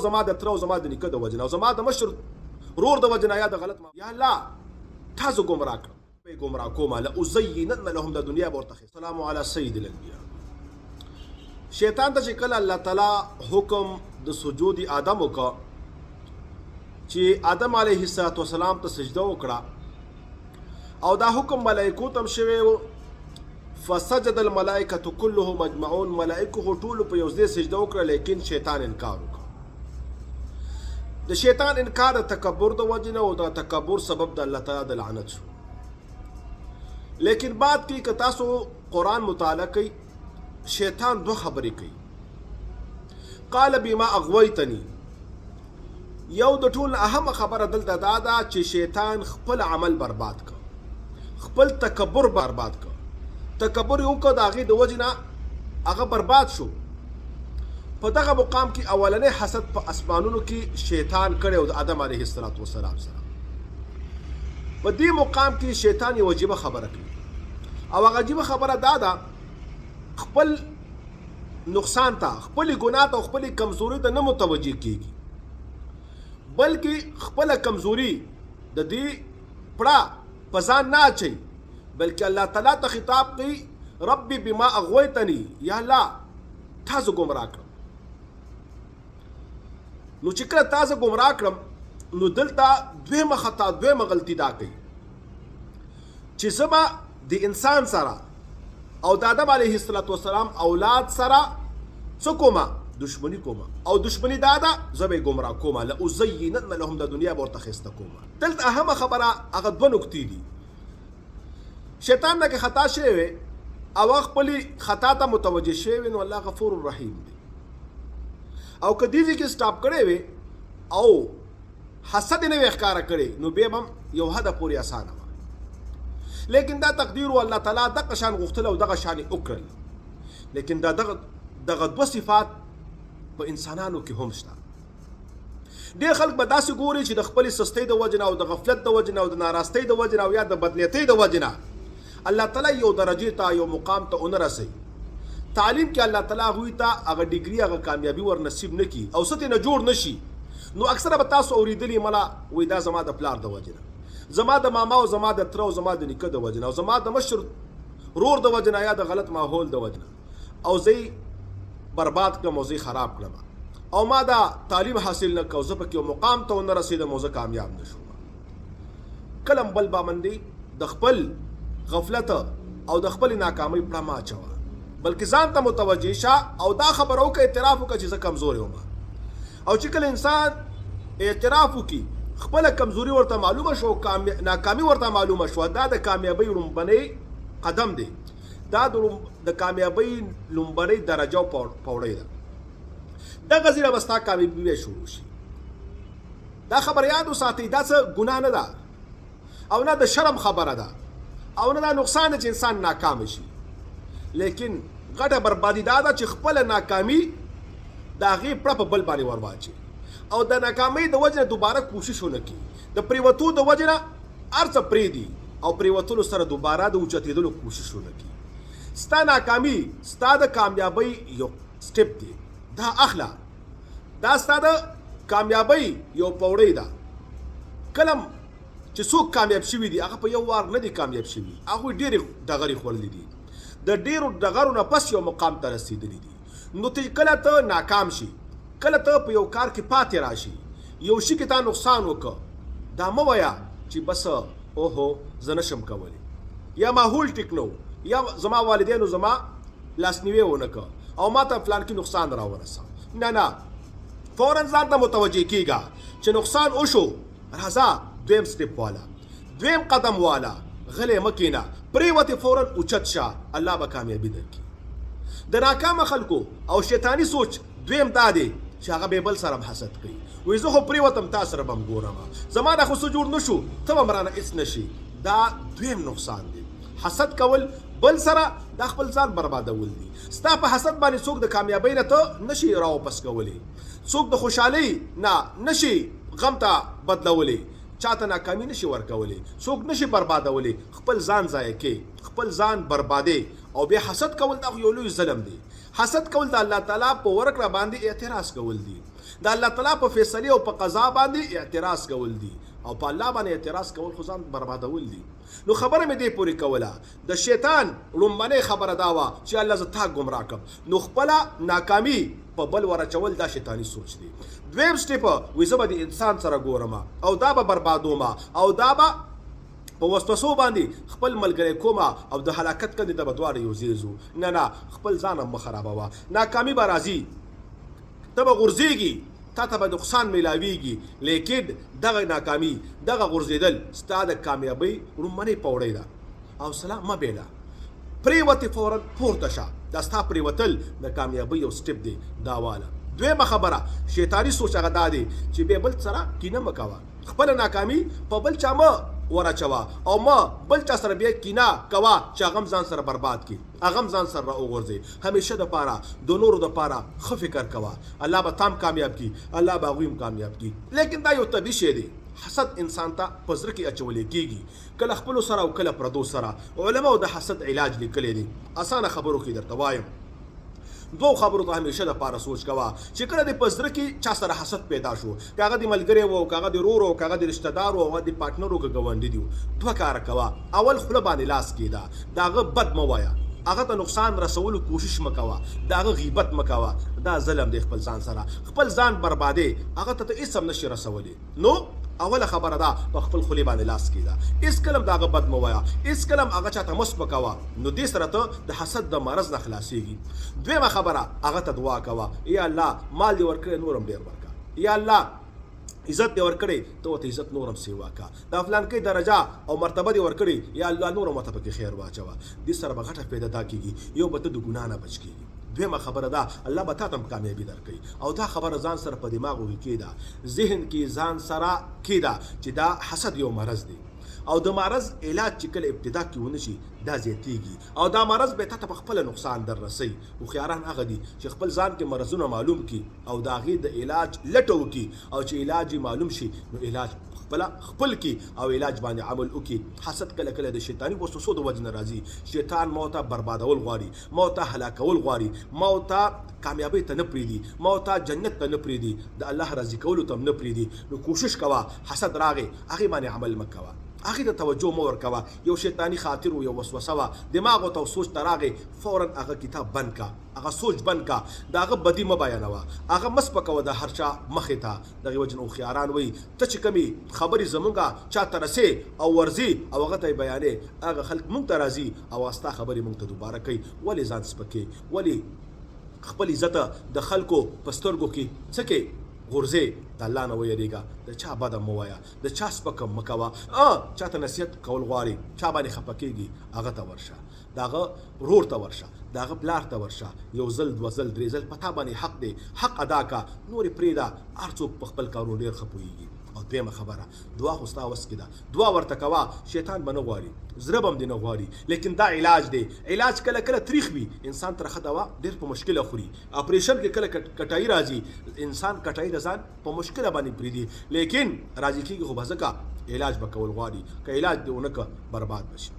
زما د تره او زما د نیکه د وجې نه او زما د مشر ورور د وجې نه یا د غلط یا الله تا زه ګمراه کړم به ګمراه کوم لازینن لهم د دنیا به ورته سلام علی سید الانبیاء. شیطان ته چې کله الله تعالی حکم د سجود آدم وکړ چې آدم علیه السلام ته سجده وکړه او دا حکم ملائکو تم شوی وو، فسجد الملائکه كلهم اجمعون، ملائکه خو ټول په یو ځای سجده وکړه، لیکن شیطان انکار وکړ. د شیطان انکار د تکبر د وجې نه او د تکبر سبب د الله تعالی د لعنت شو. لیکن بعد کې که تاسو قرآن مطالعه کوئ، شیطان دوه خبرې کوي. قال بما اغویتنی، یو د ټول اهمه خبره دلته دا ده چې شیطان خپل عمل برباد کړ، خپل تکبر برباد کړ، تکبر یې وکړ، د هغې د وجې نه هغه برباد شو. په دغه مقام کې اولنی حسد په اسمانونو کې شیطان کړی او د آدم علیه السلام سره په دې مقام کې شیطان یو عجیبه خبره کوي، او هغه عجیبه خبره دا ده، خپل نقصان ته، خپلې ګناه ته او خپلې کمزوري ته نه متوجه کیږي، بلکې خپله کمزوري د دې پړه په ځان نه اچوي، بلکې الله تعالی ته خطاب کوي، ربي بما اغویتنی، یا الله تا زه ګمراه کړم. نو چې کله تا زه ګمراه کړم، نو دلته دویمه خطا، دویمه غلطي دا کوي چې زه به د انسان سره او د آدم علیه السلام اولاد سره څه کومه؟ دشمنی کومه، او دشمنی دا ده زه به یې ګمراه کومه، لازینن لهم، د دنیا به ورته ښایسته کومه. دلته اهمه خبره هغه دوه نکتې دي. شیطان نه که خطا شوی وي او هغه خپلې خطا ته متوجه شوی وي، نو الله غفور الرحیم دی، او که دې ځای کې سټاپ کړی وي او حسد نه وي ښکاره کړی، نو بیا به هم یو حده پورې اسانه وه. لیکن دا تقدیر و، الله تعالی دغه شان غوښتل او دغه شان یې وکړل. لیکن دا دغه دوه صفات په انسانانو کې هم شته. ډېر خلک به داسې ګوري چې د خپلې سستۍ د وجې نه او د غفلت د وجې نه او د ناراستۍ د وجې نه او یا د بدنیتۍ د وجې نه الله تعالی یو درجې ته، یو مقام ته ونه رسوي. تعلیم کې الله تعالی هغوی ته هغه ډیګري، هغه کامیابي ور نصیب نه کړي او څه ترې نه جوړ نه شي، نو اکثره به تاسو اورېدلي مله وایي دا زما د پلار د وجې نه، زما د ماما او زما د تره او زما د نیکه د وجې نه او زما د مشر رور د وجې نه یا د غلط ماحول د وجې نه او زه برباد کړم او زه خراب کړم او ما دا تعلیم حاصل نه کړ، زه پکې یو مقام ته ونه رسېدم او زه کامیاب نه شوم. کله هم بل باندې د خپل غفلت او د خپلې ناکامۍ پړه مه اچوه، بلکې ځان ته متوجه شه او دا خبره وکړه، اعتراف وکړه چې زه کمزوری وم. او چې کله انسان اعتراف وکړي، خپله کمزوري ورته معلومه شوه او ناکامي ورته معلومه شوه، دا د کامیابۍ لومبنی قدم دی، دا د کامیابۍ لومبنۍ درجه او پوړۍ ده. دغه ځای به ستا کامیابي بیا شروع شي. دا خبره یاد وساتئ، دا څه ګناه نه ده او نه د شرم خبره ده او نه دا نقصان ده چې انسان ناکام شي، لیکن غټه بربادي دا ده چې خپله ناکامي د هغې پړه په بل باندې ورواچي او د ناکامۍ د وجې نه دوباره کوشش ونه کړي، د پریوتو د وجې نه هر څه پرېږدي او پریوتلو سره دوباره د اوچتېدلو کوشش ونه کړي. ستا ناکامي ستا د کامیابۍ یو سټپ دی، دا اخله، دا ستا د کامیابۍ یو پوړۍ ده. کله چې څوک کامیاب شوي دي، هغه په یو وار نه دي کامیاب شوي، هغوی ډېرې ډغرې خوړلې دي، د ډېرو ډغرو نه پس یو مقام ته رسېدلي دي. نو ته کله ته ناکام شي، کله ته په یو کار کې پاتې راشي، یو شي کې تا نقصان وکړ، دا مه وایه چې بس اوهو زه نشم کولی، یا ماحول ټیک نه و، یا زما والدینو زما لاسنیوی ونه کړ او ما ته فلان کې نقصان راورسه. نه نه، فورا ځان ته متوجه کیږه چې نقصان وشو، راځه دویم سټپ والا، دویم قدم والا، غلی مه کینه، پریوتې فورا اوچت شه، الله به کامیابي درکړي. د ناکامه خلکو او شیطاني سوچ دویم دا دی چې هغه به بل سره هم حسد کوي، وایي زه خو پریوتم، تا سره به هم ګورم، زما نه خو څه جوړ نه شو، ته به هم رانه هېڅ نه شي. دا دویم نقصان دی. حسد کول بل سره دا خپل ځان بربادول دي. ستا په حسد باندې څوک د کامیابۍ نه ته نشي راوپس کولی، څوک د خوشحالۍ نه نشي غم ته بدلولی، چاته ناکامي نشي ورکولی، څوک نشي بربادولی. خپل ځان ضایع کې، خپل ځان بربادې او بیا حسد کول دا خو یو لوی ظلم دی. حسد کول د الله تعالی په ورکړه باندې اعتراض کول دي. د الله تعالی په فیصلې او په قضا باندې اعتراض کول دي، او په الله باندې اعتراض کول خو ځان بربادول دي. نو خبره مې دې پورې کوله، د شیطان ړومبنۍ خبره دا وه چې الله زه تا ګمراه کړم، نو خپله ناکامي په بل ور اچول دا شیطاني سوچ دی. دویم سټیپ وي زه به د انسان سره ګورم او دا به بربادوم او دا به په وسوسو باندې خپل ملګری کوم او د هلاکت کندې ته به دواړه یو ځای ځو. نه نه، خپل ځان هم مه خرابوه، ناکامي به راځي، ته به غورځېږي، تا ته به نقصان ملاویږي، لیکن دغه ناکامي، دغه غورځېدل ستا د کامیابۍ ړومبنۍ پوړۍ ده. حوصله مه بېله، پرېوتې فورا پورته شه، دا ستا پرېوتل د کامیابۍ یو سټپ دی، دا واله. دویمه خبره شیطاني سوچ هغه دا دی چې بیا بل سره کینه مه کوه، خپله ناکامي په بل چا مه ور اچوه او مه بل چا سره بیا کینه کوه چې هغه هم ځان سره برباد کړي، هغه هم ځان سره را وغورځوي. همیشه د پاره د نورو د پاره ښه فکر کوه، الله به تا هم کامیاب کړي، الله به هغوی هم کامیاب کړي. لیکن دا یو طبیعي شی دی، حسد انسان ته په زړه کې اچولی کیږي، کله خپلو سره او کله پردو سره. علماو د حسد علاج لیکلی دی، اسانه خبرو کې درته وایم. دوو خبرو ته همیشه د پاره سوچ کوه چې کله دې په زړه کې چا سره حسد پیدا شو، که هغه دې ملګری وو، که هغه دې ورور وو، که هغه دې رشته دار وو، هغه دې پارټنر وو، که ګاونډي دي وو، دوه کاره کوه. اول خوله باندې لاس کېده، د هغه بد مه وایه، هغه ته نقصان رسولو کوشش مه کوه، د هغه غیبت مه کوه، دا ظلم دی خپل ځان سره، خپل ځان بربادې، هغه ته ته هېڅ هم نشې رسولی. نو اوله خبره دا په خپل خولې باندې لاس کېده، هېڅکله هم د هغه بد مه وایه، هېڅکله هم هغه چاته مه سپکوه، نو دې سره ته د حسد د مرض نه خلاصېږي. دویمه خبره هغه ته دعا کوه، یا الله مال دې ورکړی نور هم ډېر ورکړه، یا الله عزت دې ورکړی ته ورته عزت نور هم سیوا کا، د فلانکۍ درجه او مرتبه دې ورکړې، یا الله نور هم ورته پکې خیر واچوه. دې سره به غټه فایده دا کېږي، یو به ته د ګناه نه بچ کېږي، دویمه خبره دا الله به تاته هم کامیابي درکوي. او دا خبره ځان سره په دماغو کې کېده، ذهن کې ځان سره کېده چې دا حسد یو مرض دی، او د مرض علاج چې کله ابتدا کې ونه شي دا زیاتېږي، او دا مرض به تاته په خپله نقصان در رسوي. هوښیاران هغه دي چې خپل ځان کې مرضونه معلوم کړي او د هغې د علاج لټه وکړي، او چې علاج یې معلوم شي نو علاج خپله خپل کړي او علاج باندې عمل وکړي. حسد کله کله د شیطاني وسوسو د وجې نه راځي. شیطان ما ته بربادول غواړي، ما ته هلاکول غواړي، ما ته کامیابۍ ته نه پرېږدي، ما ته جنت ته نه پرېږدي، د الله راضي کولو ته هم نه پرېږدي. نو کوشش کوه، حسد راغی هغې باندې عمل مه کوه، هغې ته توجه مه ورکوه. یو شیطاني خاطر و، یو وسوسه وه، دماغو ته او سوچ ته راغی، فورا هغه کتاب بند که، هغه سوچ بند که، د هغه بدي مه بیانوه، هغه مه سپکوه د هر چا مخې ته. دغې وجې نه هوښیاران وایي، ته چې کومې خبرې زمونږ چا ته رسې او ورځي او هغه ته یې بیانې، هغه خلک مونږ ته راځي او هغه ستا خبرې مونږ ته دوباره کوي. ولې ځان سپکې؟ ولې خپل عزت د خلکو په سترګو کې څه کې غورځې؟ د الله نه ویریږه، د چا بده مه وایه، د چا سپکه مه کوه. چا ته نصیحت کول غواړي، چا باندې خفه کېږي، هغه ته ورشه، د هغه ورور ته ورشه، د هغه پلار ته ورشه، یو ځل، دوه ځل، درې ځل په تا باندې حق دی، حق ادا که، نور یې پرېږده. هر څوک په خپل کارونو ډېر ښه پوهېږي. او دویمه خبره، دعا خو ستا وس کې ده، دعا ورته کوه، شیطان به نه غواړي، زړه به هم دې نه غواړي، لیکن دا علاج دی. علاج کله کله تریخ وي، انسان ترخه دوا ډېر په مشکله خوري. اپریشن کې کله کټایي راځي، انسان کټایي د ځان په مشکله باندې پرېږدي، لیکن راضي کېږي خو به ځکه علاج به کول غواړي. که علاج دې ونه که برباد به شي.